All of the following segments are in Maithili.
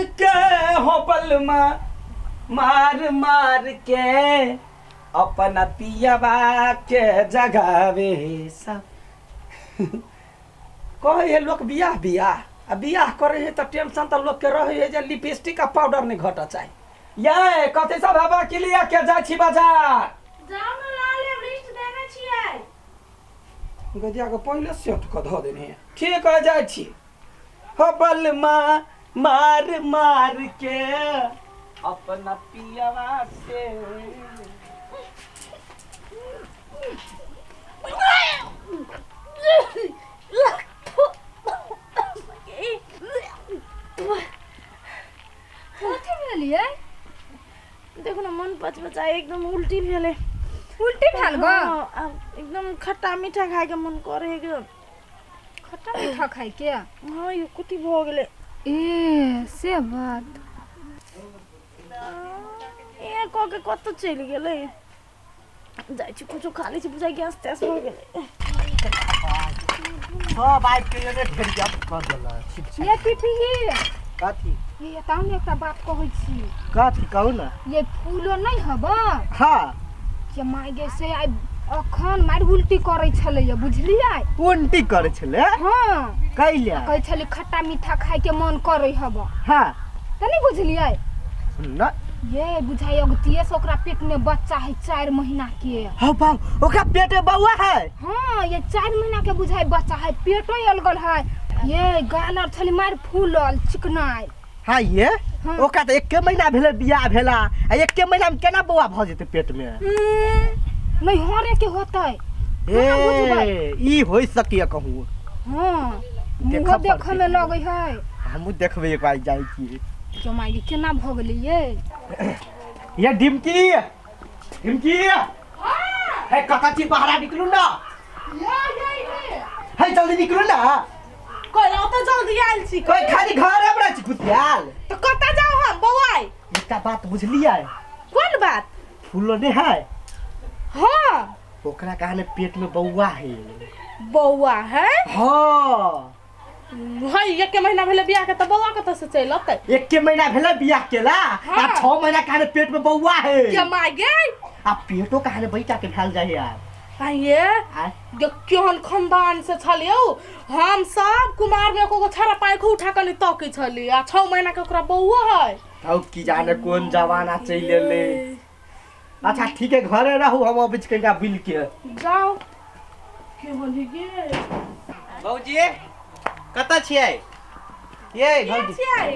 मार के हो बलमा मार मार के अपना पियवा के जगावे सब। कहै है लोक बियाह बियाह आ बियाह करे है तऽ टेंशन तऽ लोक के रहे है जे लिपस्टिक आ पाउडर नहीं घटऽ चाही। ये कथी सब हवा के लिए के जाइ छी बाजार? जाउ ने लऽ लेब, लिस्ट देने छियै। गदिया के पहिले सेट कऽ धऽ देने है। ठीक है जाइ छी। हो बलमा मार मार के अपना पियवा से। कथी भेलियै? देखू ने मन पचपचाइ एकदम उल्टी भेलै। उल्टी भेल ग? हाँ, आब एकदम खट्टा मीठा खायके मन करे है एकदम। खट्टा मीठा खायके? हाँ यो कथी भऽ गेलै? ए से बात। ए कऽ के कतऽ चलि गेलै? जाइ छी कुछो खा लै छी, बुझाइ गैस तैस भऽ गेलै। सब आबि के एने ढेरिया कऽ देलक। ये पीपी कथी? ये बताउ ने एकटा बात कहै छी। कथी कहू ने? ये फूलो नहि हबा? हाँ। के माय गे से आइ अखन मारि उल्टी करै छलैया, बुझलियै? उल्टी करै छलै? हाँ। कैले? कहै छलै खट्टा मीठा खाय के मन करै हबा। हाँ। तऽ नहि बुझलियै? ना। ये बुझाइ अगतिये से ओकरा पेट में बच्चा है 4 महीना के। हौ बाप, ओकरा पेट में बौआ है? हाँ, ये 4 महीना के बुझाइ बच्चा है, पेटो अलगल है। ये गाल आर छली मारि फूलल चिकनाइ। हाँ ये? हाँ। ओकरा तऽ एके महीना भेलै बियाह भेला, आ एके महीना में केना बौआ भऽ जेतै पेट में? नहीं हरे के होतै। केना बुझबै? ए, ई होइ सकिए कहूँ। हाँ, देखऽ मुँहो पड़तै। देखऽ में लगै है। हमहूँ देखबै एक बार जाइ छी। जो माय केना भऽ गेलै ये? ये डिमकी, डिमकी, हे कतऽ छी बाहर निकलू ना। हे जल्दी निकलू ना। कोई ओतऽ जल्दी आयल छी। कोई खाली घर हमरा छी घुसियाल। तऽ कतऽ जाउ हम बौआइ? एकटा बात बुझलियै? कोन बात? फूलो नहि है? हाँ। ओकरा कहने पेट में बौआ है। बौआ है? हाँ। है एके महीना भेलै बियाह के तऽ बौआ कतऽ से चलि अतै? एके महीना भेलै बियाह केला हाँ। आ 6 महीना कहने पेट में बौआ है। के माय गे? आ पेटो कहने बैठा के भेल जाय यार। आइए आय। गे केहन खानदान से छलियौ हम सब कुमार में एको गो छड़ा पाइखो उठा कऽ नहि तकै छली आ 6 महीना के ओकरा बौओ है। तब की जाने कोन जमाना चलि एलै। अच्छा ठीक है घरे रहू, हम अबै छी कनिका बिल के। जाओ। के बोली गे? भौजी कतऽ छियै? ये के भौजी। छियै?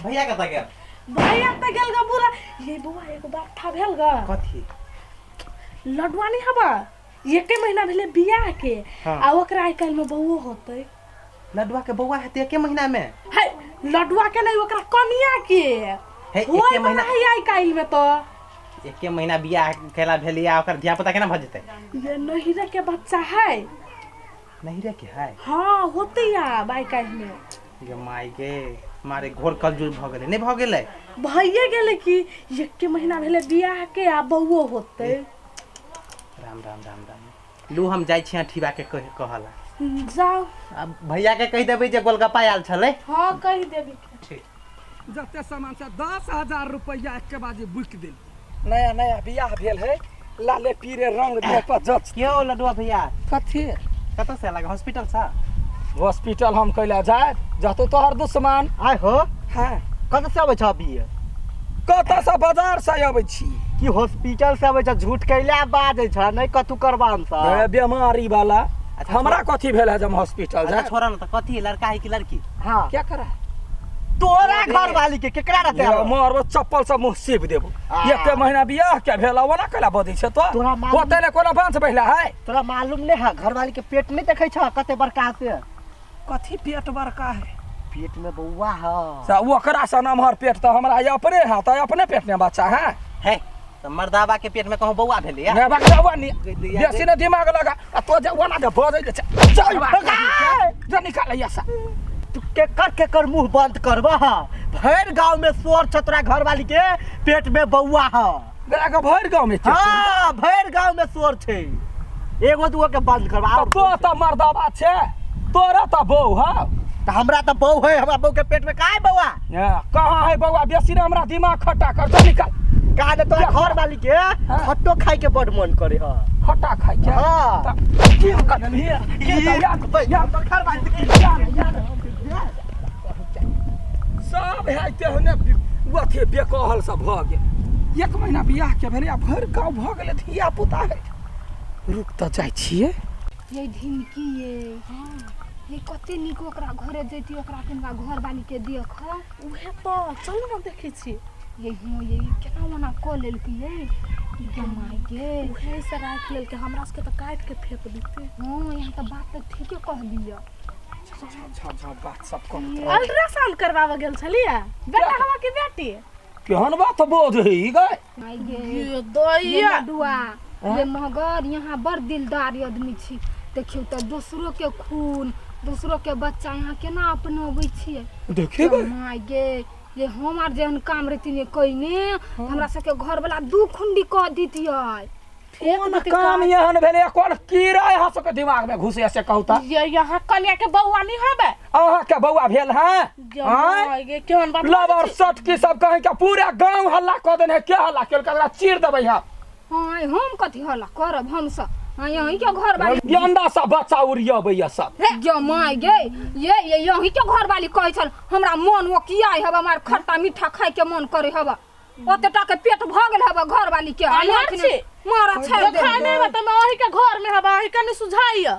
भैया कतऽ गेल? भैया तऽ गेल ग बुला। ये बौआ एगो बात था भेल ग। कथी? लडुआ नहीं हबा एके महीना भेलै बियाह के। हाँ। आ ओकरा आइ काल्हि में बौओ होतै। लडुआ के बौआ हेतै एके महीना में? है लडुआ के नहीं ओकरा कनिया के। हे, होय एके वाला महीना है आइ काल्हि में तऽ। एके महीना बियाह केला भेलै आ ओकर धिया पुता केना भऽ जेतै? ये नहिरे के बच्चा है। नहिरे के है? हाँ होतै आब आइ काल्हि में। गे माय गे मारे घोर कलजुग भऽ गेलै, नहि भऽ गेलै? भइए गेलै कि एके महीना भेलै बियाह के आ बौओ होतै। राम राम राम राम। लू हम जाइ छी अठीबा के कहला। जाओ। आ भैया के कहि देबै जे गोलगप्पा आयल छलै। हाँ कहि देबै। ठीक। जते सामान से 10,000 रुपया एक बाजी बुक देल। नया नया बियाह भेल है, लाले पीरे रंग देह पर जच। क्यों लडुआ भैया? कथी? कतऽ से अलग हॉस्पिटल से? हॉस्पिटल हम कैला जाए जतो तोहर दुश्मन। आय हो। हाँ। कतऽ से अबै छ अभी? कतऽ से बाजार से अबै छी। की हॉस्पिटल से अबै छ? झूठ कैला बाजै छ? नहि कथू करबान से। ए, बीमारी वाला। अच्छा, हमरा कथी भेल है जब हॉस्पिटल अच्छा, जाए? छोड़ा ना तऽ कथी लड़का है कि लड़की? हाँ। क्या करा? तोरा घर वाली के केकरा रहते? ये मारबो चप्पल से मुंह सीप देबो। आ। एके महीना बियाह के भेल ओना कैला बजै छै तो? तोरा मालूम- होतै ने कोनो बांस बहिला है? तोरा मालूम नहीं है घर वाली के पेट नहीं देखै छ कते बड़का से? कथी पेट बड़का है? पेट में बौआ है। से ओकरा से नमहर पेट तऽ हमरा अपने है, तऽ अपने पेट में बच्चा है। हे तऽ मर्दाबा के पेट में कहूँ बौआ भेलै या? ने बकरा नी बेसी ने दिमाग लगा आ तो जे ओना जे बजै जे छै। चल जा निकाल या से। तू केकर केकर मुंह बंद करबह? भरि गांव में शोर छ तोरा घर वाली के पेट में बौआ है। गया के भरि गांव में छै। हाँ, भरि गांव में शोर छै। एगो दूगो के बंद करबा। तऽ तो तऽ मर्दाबा छै, तोरा तऽ बहू है। तऽ हमरा तऽ बहू है, हमरा बहू के पेट में काहे बौआ? ए, कहाँ है बौआ बेसी रे हमरा दिमाग खट्टा कर चल निकाल का दे तोरा घर वाली के खट्टो खाए के बड़ मन करे ह। खट्टा खाइ के हाँ। त की करबही के त या या तोर घर वाली के या या सब है तेहने अथी बेकहल सब भऽ गेल। एक महीना बियाह के भेलै आ भरि गाँव भऽ गेलै धिया पुता है। रुक तऽ जाइ छियै। ये ढिमकी ये ये कते नीक ओकरा घरे जैती ओकरा कनिका घर वाली के देख। उहे तऽ चलू ने देखै छी। ये हूँ ये केना ओना कऽ लेलकै ये माय के। उहे से राखि लेलकै हमरा सबके तऽ काटि के फेंक देतै। हाँ यहाँ तऽ बात तऽ ठीके कहलियै। झा झा बात सब करैत रहै। अल्ट्रासाउंड करबाबऽ गेल छलियै बेटा हवा के बेटी। केहन बात बोझ है ई गै? माय गे ये ये दैया लडुआ ये मगर यहाँ बड़ दिलदार आदमी छी। देखियौ तऽ दोसरो के खून दोसरो के बच्चा यहाँ केना अपनबै छियै। देखी गै माय गे ये हम आर जेहन काम रहती ने कइने हमरा सबके घर वाला दू खुंडी कऽ दितियै। कोन काम एहन भेलै कोन कीड़ा अहाँ सबके दिमाग में घुसे से कहू तऽ? ये यहाँ कन्या के बौआ नहीं हबे। अहाँ के बौआ भेल है? आँय? गे केहन बात लबर सट की सब कहे के पूरा गांव हल्ला कऽ देने है। के हल्ला केलकै? एकरा चीर देबै हम। हाँ हम कथी हल्ला करब हम सब? हाँ यहीं के घर वाली ये अंडा सब बच्चा उड़ियबैया सब। गे माय गे ये ये यहीं के घर वाली कहै छल हमरा मन वो किया हब हमार खट्टा मीठा खाय के मन करे हब ओते टा के पेट भऽ गेल हब घर वाली के। अन्हर छी। मारा छेड़ दे। खाय नहीं बता मैं ओही के घर में हबा ओही कनी सुझाइया।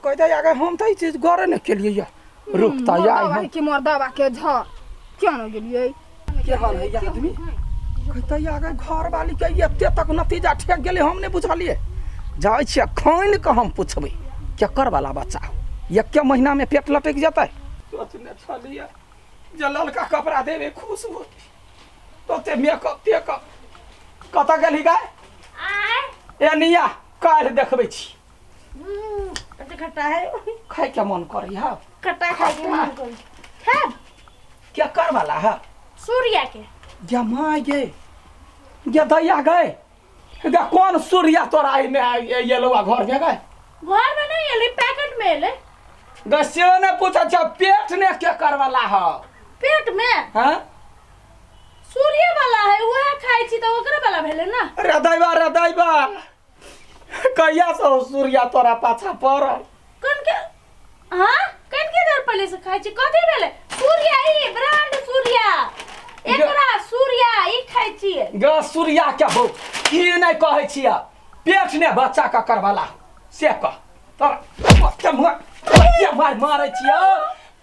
कह दे आगे हम तऽ ई चीज गौरे नहि केलियै या। रुक तऽ या मर्दवा की मर्दवा के झ क्यों न गेलियै? केहन है ये आदमी? कहते आगे घर वाली के एते तक नतीजा ठेक गेलै हम नहि बुझलियै। जाइ छियै खानि कऽ हम पुछबै केकर वाला बच्चा हो? एके महीना में पेट लटकि जेतै। सोचने छलियै जे ललका कपड़ा देबै खुश होती तोते मेकअप तेकअप। कतऽ गेलही गाय? ए निया काल्हि देखबै छी। खट्टा है खाय के मन करै है। खट्टा खाय के मन करै। खाब केकर वाला है? सूर्या के। गे माय गे गे दैया गए गे कौन सूर्या तोरा एने एलौआ घर में गए? घर में नहीं एलै पैकेट में एलै। गे से ने पूछै छै पेट ने केकर वाला है? पेट में हाँ सूर्य वाला है वह खाइ छी तऽ ओकरे वाला भेलै ना। रे दैबा रे दैबा कहिया से सूर्या तोरा पाछा पड़ल? कौन के हाँ कौन के दर पहले से खाइ छी? कथी भेलै? सूर्या ई ब्रांड सूर्या एकरा सूर्या ई खाइ छी। गे सूर्या के हो ई नहि कहै छियै पेट ने बच्चा ककर वाला से कह। तोरा ओते मार मारै छियै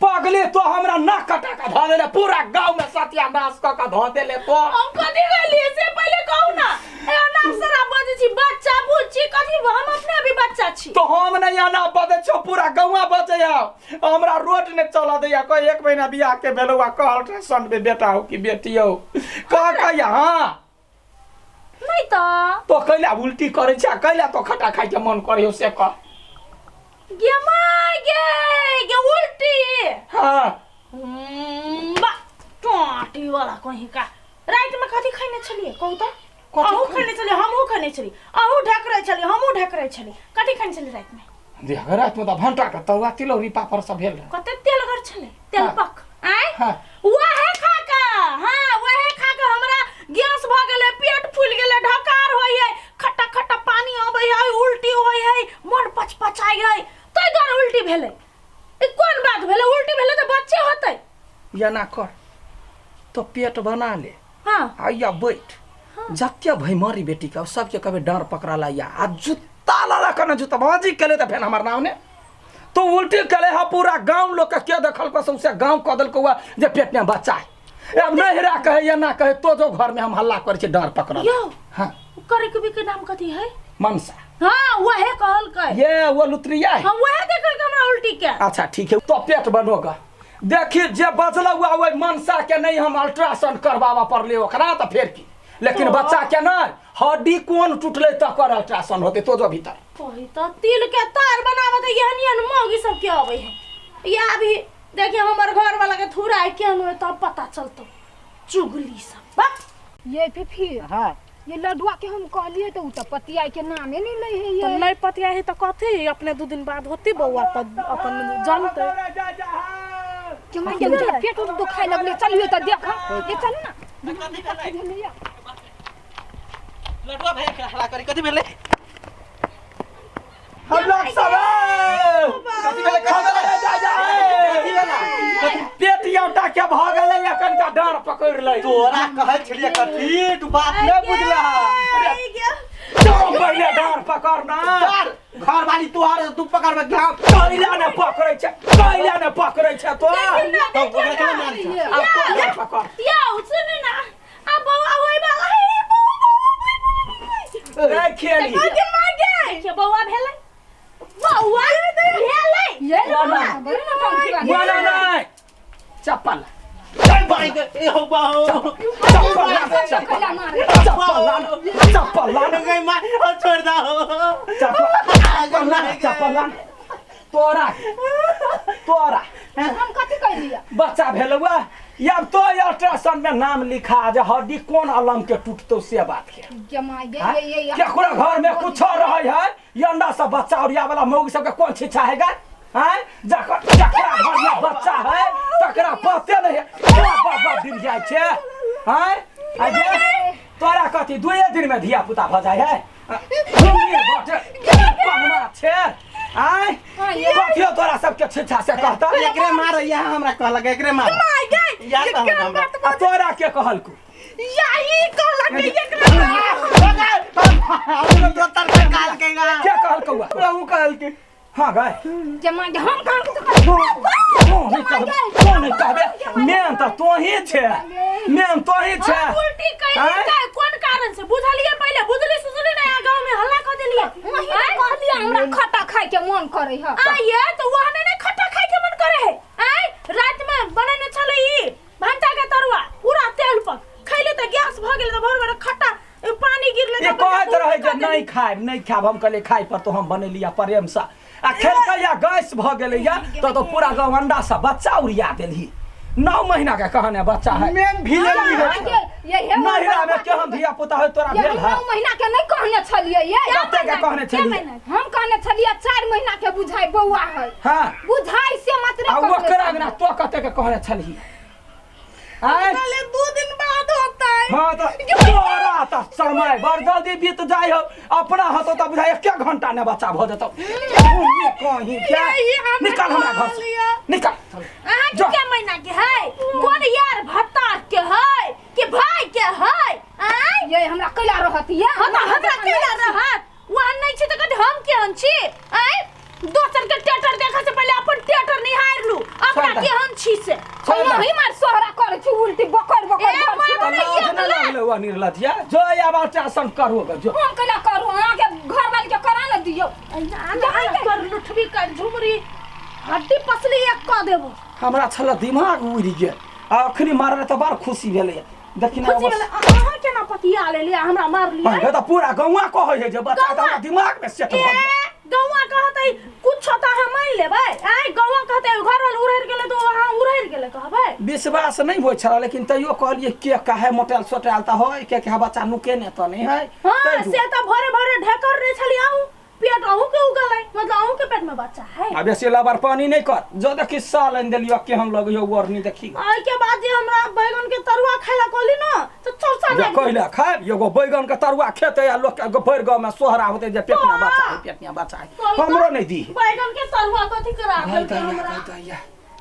पगले तो हमरा नाक कटा के धऽ देले पूरा गांव में सत्यानाश कऽ के धऽ देले तो। हम कथी कहलियै से पहिले कहू ना। ए अनाप शराब बजै छी बच्चा बुच्ची कथी हम अपने अभी बच्चा छी। तो हम नहीं अनाप बजै छियौ पूरा गौआ बजै हौ। हमरा रोड नहि चलऽ दैया कह एक महीना बियाह के भेलौ आ कह अल्ट्रासाउंड में बेटा हो कि बेटी हो कह कहिया। हाँ नहीं तऽ तो कैला उल्टी करै छै कैला तो खट्टा खाय के मन करै हौ से कह। गे my गे गे उल्टी। हाँ बा टोटी वाला कहीं का रात में कथी खैने छलियै कहू तऽ? अहूँ खैने छलियै हमहूँ खैने छलियै अहूँ ढकरै छलियै हमहूँ ढकरै छलियै कथी खैने छलियै रात में? देख रात में तऽ भंटा के तरुआ तिलौरी पापड़ सब भेल रहै। कते तेलगर छलै तेलपक आँय हाँ। वहे खा के। हाँ वहे खा के हमरा गैस भऽ गेलै पेट फूलि गेलै ढकार होइ है खट्टा खट्टा पानी अबै है उल्टी होइ है मन पचपचाइ है ताहि दुआरे उल्टी भेलै। ई कोन बात भेलै? उल्टी भेलै तऽ बच्चे होतै। एना कर तो पेट बना ले। हाँ आइया बैठ जते भैमारी बेटी के सबके कभी डाँड़ पकड़ा लाइया आ जूता लड़ा के ने जूता बाजी केले तऽ फेर हमर नाम ने तो उल्टी केले हा पूरा गांव लोग के के देखल सौंसे गांव कऽ देलकौ जे पेट में बच्चा है। अब नहीं रा कहे या ना कहे तो जो घर में हम हल्ला करै छी डाँड़ पकड़ल। यौ हाँ करे के के नाम कथी है? मनसा। हाँ वहे कहलकै। ये वो लुतरिया है। हाँ वहे देखलकै हमरा उल्टी के। अच्छा ठीक है तो पेट बनोगा देखी जे बजल हुआ वही मनसा के नहीं हम अल्ट्रासाउंड करवाबऽ पड़लै ओकरा तऽ फेर की लेकिन बच्चा के नहीं हड्डी कोन टूटलै तकर अल्ट्रासाउंड होतै तो जो भीतर। कही तऽ तिल के तार बनाबऽ तऽ एहन एहन मौगी सब के अबै है। या अभी देखिए हमर घर वाला के थूरा है केहन होय तब पता चलतौ चुगली सब बा। ये फिफी हाँ ये लडुआ के हम कहलिए तो उ त पतिया के नामे नहीं लै है तो ये। नहीं पतिया है तो कथी अपने दू दिन बाद होती बौआ तब अपन जानते। के माय के पेट उट दुखाय लगले, चलिए त देख, ये चल ना। कथी भेलै? लडुआ भैया के हल्ला करी, कथी भेलै? हम लोग सब कथी भेलै? कथी भेलै? जा जा कथी भेलै? कथी? पेट औटा के भ गेलै, एखन का डाँड़ पकड़ि लै। तोरा कहै छलियै कथी, तू बात नहि बुझलह। तो पहिले डाँड़ पकड़ ना। घर वाली तोहर, तू पकड़बे घाव। कैला ने पकड़ै छै, कैला ने पकड़ै छै तो। तब ओकरा केना मारै छै? आब तो पकड़। यौ सुनू ना, आ बौआ होय वाला है, बौआ। नहि खेली। के बौआ भेलै, बौआ भेलै। ये बड़ी नौटंकी वाली। बोला नहि, चप्पल भाई के ए हो बाहो। चप्पल ला, चप्पल कैला मारे? चप्पल ला, चप्पल ला, गई मां, ओ छोड़ दा हो। चप्पल ला, चप्पल ला। तोरा तोरा हम कथी कहलियै? बच्चा भेलौआ, अब तो अल्ट्रासाउंड में नाम लिखा जे हड्डी कोन अलंग के टूटतौ से बात के। के माय गे, हाँ? ये ये केकरो घर में कुछो रहे है, ये अंडा सब बच्चा और या वाला मौगी सबके कौन छिछा हैगा? हैं? जकर जकरा घर में बच्चा है तकरा पते नहीं है, बाबा दिन जाइ छै। हैं? आ जे तोरा कथी दुए दिन में धिया पुता भ जाइ है? घुमिए बटे पनमा छै। आय कथियो तोरा सबके छिछा से कहता? एकरे मार, यहाँ हमरा कहलक एकरे मार। माय गे, या कहलक हमरा। आ तोरा के कहलकू? या ई कहलक के एकरा। के कहलकौ? ऊ कहलकै। हाँ गए। के माय गे, हम कहाँ कुछ तो नहीं कहबे, तो नहीं कहबे, मेन तऽ तोही छे, मेन तोही छे। हम उल्टी कैली आँय? का कोन कारण से बुझलिए? पहिले बुझली सुझली नहीं, आ गांव में हल्ला कर देलिए। वही तऽ कहलियै हमरा खट्टा खाय के मन करे है। आ ये तो वहाँ नहीं खट्टा खाय के मन करे है। आय रात में बनेने छले ई भंटा के तरुआ पूरा तेल पर खैले त गैस भ गेल, त भर भर खट्टा पानी गिरले। ये कहैत रहे जे नहीं खायब, नहीं खायब, हम कहलिए खाय पर तो हम बनेलिया प्रेम से, आ खेलकै या गैस भ गेलै या तो पूरा गाँव अंडा से बच्चा उड़िया देलही। 9 महीना के कहने बच्चा है। मेन भिलेली है। ये हे नहिरा में केहन धिया पुता है तोरा ये भेल हम है? 9 महीना के नहीं कहने छलियै ये। कते के कहने छलियै? हम कहने छलियै 4 महीना के बुझाइ बौआ है। हाँ बुझाइ से मात्र। आ ओकरा अंगना तो कते के कहने छलही? आँय? कहले 2 दिन बाद होता है। हाँ तो तोरा तो समय बड़ जल्दी बीत जाइ हो, अपना हतो तऽ बुझाइ एक घंटा ने बच्चा भऽ जेतौ। घूमे कहीं क्या? यही हमरा निकाल हमरा घर से, कहलियै। निकाल। अहाँ के जा। के महीना के है? कोन यार भत्ता के है कि भाई के है? आय ये हमरा कैला रहत ये? हम हमरा केला रहत? वहाँ नहीं छी त कथी हम केहन छी? आय दोसर के टेटर देखे से पहले अपन टेटर निहार लू, अपना छोड़ दे। केहन छी से। छोड़ दे। यही मार सोहरा करे छी, उल्टी बकर बकर ए, कर छी। मार तऽ लाज नहि लगलै ओ निर्लज्जिया? जो आब अल्ट्रासाउंड करू ग जो। हम कैला करू? अहाँके घर वाली के करा ने दियौ। कर लुठबी कर झुमरी हड्डी पसली एक क देबो। हमरा छल दिमाग उड़ि गेल, आ अखनी मारल तऽ बड़ खुशी भेलैए। देखी ने। खुशी भेलै? अहाँ केना पतिया लेलियै, हमरा मारलियै? तऽ पूरा गौआ कहै है जे बच्चा तऽ हमरा दिमाग में सेट ए भऽ गेल। गौआ कहतै कुछो तऽ अहाँ मान लेबै? आय गौआ कहतै घर वाला उड़ैर गेलै तऽ अहाँ उड़ैर गेलै कहबै? विश्वास नहि होइ छल, लेकिन तैयो कहलियै के काहे मोटायल सोटायल तऽ होइ के के बच्चा नुकेने तऽ नहि है। हाँ ताहि से तऽ भोरे भोरे ढेकर रहे छलियै अहूँ, पेट अहूँ के उगल है, मतलब अहूँ के पेट में बच्चा है। आ बेसी लबर पानी नहि कर, जो देखी साल आनि देलियो, केहन लगैयो ओढ़नी देखी। ओहि के बाद जे हमरा बैगन के तरुआ खाय ला कहली न तऽ चौसा जे लागि। कहिले खायब एगो बैगन के तरुआ खेतै आ लोक के भरि गाँव में सोहरा होतै जे पेटमे बच्चा है, पेटमे बच्चा है। हमरो नहि दी। बैगन के तरुआ कथी करा देलकै हमरा?